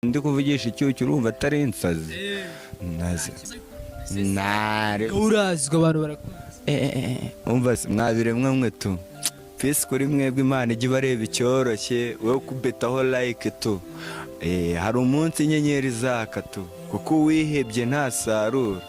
Ndi kuvugisha icyucyu, urumva atari insazi? Ntare. Urazwi, abantu barakuzi. Umva se, mwabiremwa mwe tu, peace kuri mwebwe. Imana ijya ibareba icyoroshye, wowe kubetaho like tu. Hari umunsi inyenyeri zaka tu, kuko uwihebye ntasarura.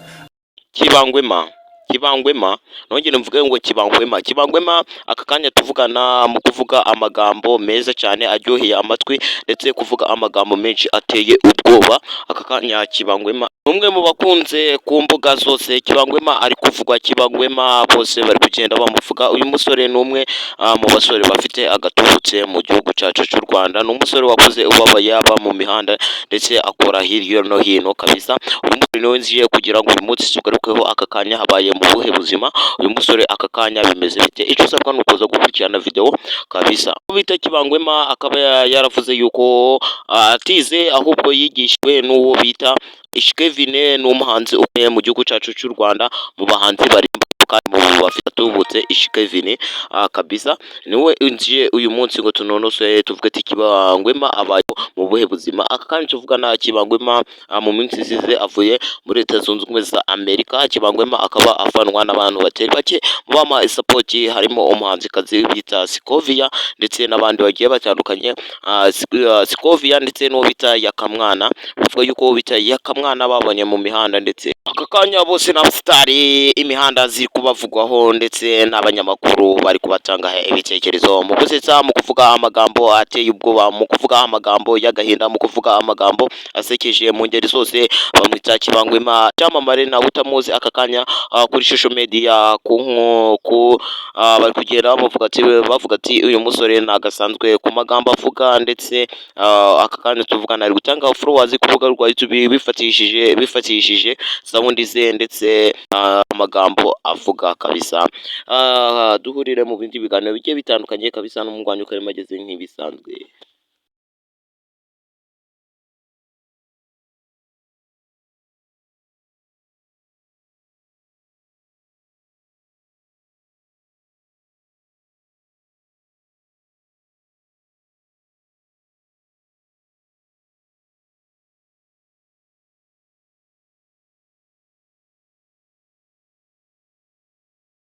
Kibangwema, Kibangwema, nongere mvuge ngo Kibangwema, Kibangwema. Aka kanya tuvugana, mu kuvuga amagambo meza cyane aryoheye amatwi, ndetse kuvuga amagambo menshi ateye ubwoba. Aka kanya Kibangwema ni umwe mu bakunze ku mbuga zose. Kibangwema ari kuvugwa, Kibangwema bose bari kugenda bamuvuga. Uyu musore ni umwe mu basore bafite agatubutse mu gihugu cyacu cy'u Rwanda. Ni umusore wakuze ubabaye, aba mu mihanda, ndetse akora hirya no hino kabisa. Uyu musore niwe nziye kugira ngo uyu munsi tugarukeho. Aka kanya habaye mu buhe buzima uyu musore? Aka kanya bimeze bite? Icyo usabwa ni ukuza gukurikirana video kabisa. Uwo bita Kibangwema akaba yaravuze yuko atize, ahubwo yigishijwe n'uwo bita Ishkevine. Ni umuhanzi ukomeye mu gihugu cyacu cy'u Rwanda, mu bahanzi baririmba kandi mu bafite atubutse. Ishkevine kabisa niwe nziye uyu munsi ngo tunonosore, tuvuge ati Kibangwema abaye mu buhe buzima? Aka kanya tuvugana, Kibangwema mu minsi isize avuye muri Leta Zunze Ubumwe za Amerika. Kibangwema akaba afanwa n'abantu batari bake. Mu bamuha support harimo umuhanzikazi bita Sikovia ndetse n'abandi bagiye batandukanye. Sikovia ndetse n'uwo bita Yakamwana. Bavuga yuko uwo bita Yakamwana babonye mu mihanda, ndetse aka kanya bose n'abasitari, imihanda ziri kubavugwaho, ndetse n'abanyamakuru bari kubatanga ibitekerezo mu gusetsa, mu kuvuga amagambo ateye ubwoba, mu kuvuga amagambo y'agahinda, mu kuvuga amagambo asekeje, mu ngeri zose. Bamwita Kibangwema, cyamamare nawe utamuzi. Aka kanya kuri social media ku nko- ku bari kugenda bavuga ati uyu musore nagasanzwe ku magambo avuga. Ndetse aka kanya tuvugana ari gutanga followers ku rubuga rwa YouTube bifatishije sound ze ndetse amagambo avuga kabisa. Duhurire mu bindi biganiro bigiye bitandukanye kabisa, n'umugwanyi ukarimo ageze nk'ibisanzwe.